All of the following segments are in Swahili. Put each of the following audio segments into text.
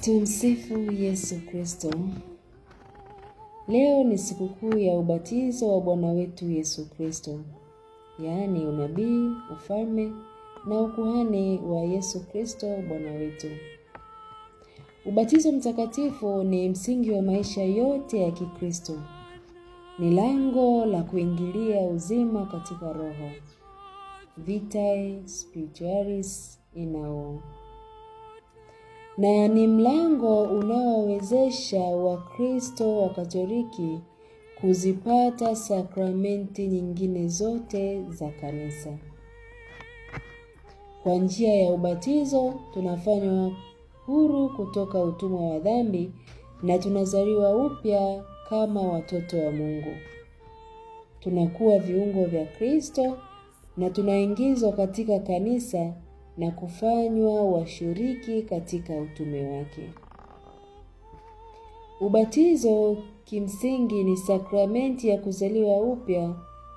Tumsifu Yesu Kristo. Leo ni sikukuu ya ubatizo wa Bwana wetu Yesu Kristo, yaani unabii, ufalme na ukuhani wa Yesu Kristo Bwana wetu. Ubatizo mtakatifu ni msingi wa maisha yote ya Kikristo. Ni lango la kuingilia uzima katika Roho. Vitae Spiritualis inao na ni mlango unaowezesha Wakristo wa Katoliki kuzipata sakramenti nyingine zote za Kanisa. Kwa njia ya ubatizo tunafanywa huru kutoka utumwa wa dhambi na tunazaliwa upya kama watoto wa Mungu. Tunakuwa viungo vya Kristo na tunaingizwa katika kanisa na kufanywa washiriki katika utume wake. Ubatizo kimsingi ni sakramenti ya kuzaliwa upya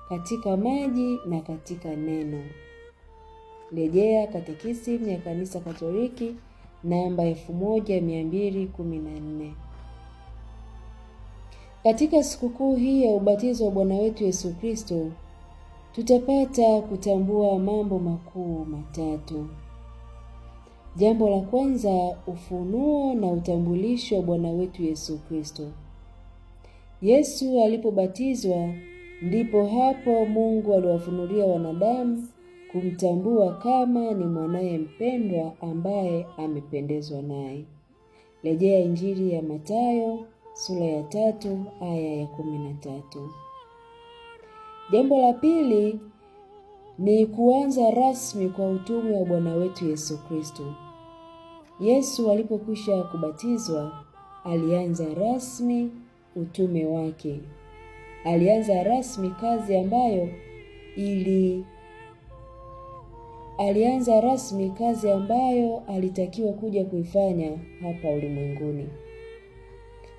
katika maji na katika neno. Rejea Katekisimu ya Kanisa Katoliki namba 1214. Katika sikukuu hii ya ubatizo wa Bwana wetu Yesu Kristo tutapata kutambua mambo makuu matatu. Jambo la kwanza, ufunuo na utambulisho wa Bwana wetu Yesu Kristo. Yesu alipobatizwa ndipo hapo Mungu aliwafunulia wanadamu kumtambua kama ni mwanaye mpendwa ambaye amependezwa naye. Rejea Injili ya Mathayo sura ya 3 aya ya 13. Jambo la pili ni kuanza rasmi kwa utume wa Bwana wetu Yesu Kristo. Yesu alipokwisha kubatizwa, alianza rasmi utume wake. Alianza rasmi kazi ambayo ili alianza rasmi kazi ambayo alitakiwa kuja kuifanya hapa ulimwenguni.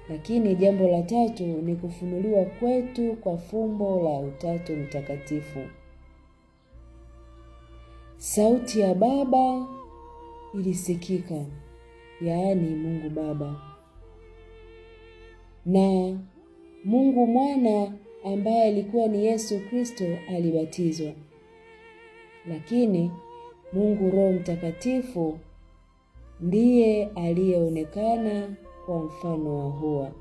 Lakini jambo la tatu ni kufunuliwa kwetu kwa fumbo la Utatu Mtakatifu. Sauti ya Baba ilisikika, yaani Mungu Baba na Mungu Mwana ambaye alikuwa ni Yesu Kristo alibatizwa, lakini Mungu Roho Mtakatifu ndiye aliyeonekana kwa mfano wa hua.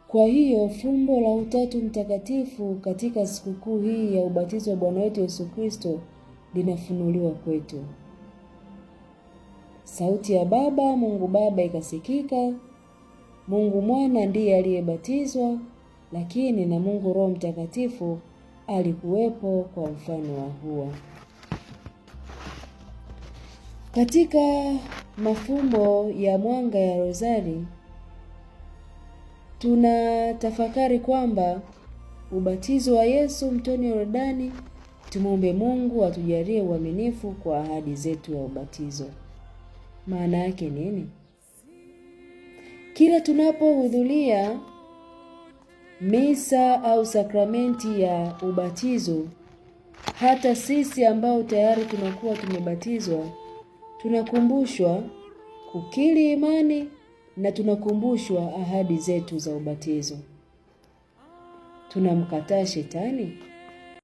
Kwa hiyo fumbo la Utatu Mtakatifu katika sikukuu hii ya ubatizo wa Bwana wetu Yesu Kristo linafunuliwa kwetu. Sauti ya Baba, Mungu Baba ikasikika. Mungu Mwana ndiye aliyebatizwa, lakini na Mungu Roho Mtakatifu alikuwepo kwa mfano wa hua. Katika mafumbo ya mwanga ya Rozari tunatafakari kwamba ubatizo wa Yesu mtoni Yordani, tumwombe Mungu atujalie uaminifu kwa ahadi zetu ya ubatizo. Maana yake nini? Kila tunapohudhuria misa au sakramenti ya ubatizo, hata sisi ambao tayari tunakuwa tumebatizwa, tunakumbushwa kukiri imani na tunakumbushwa ahadi zetu za ubatizo. Tunamkataa Shetani?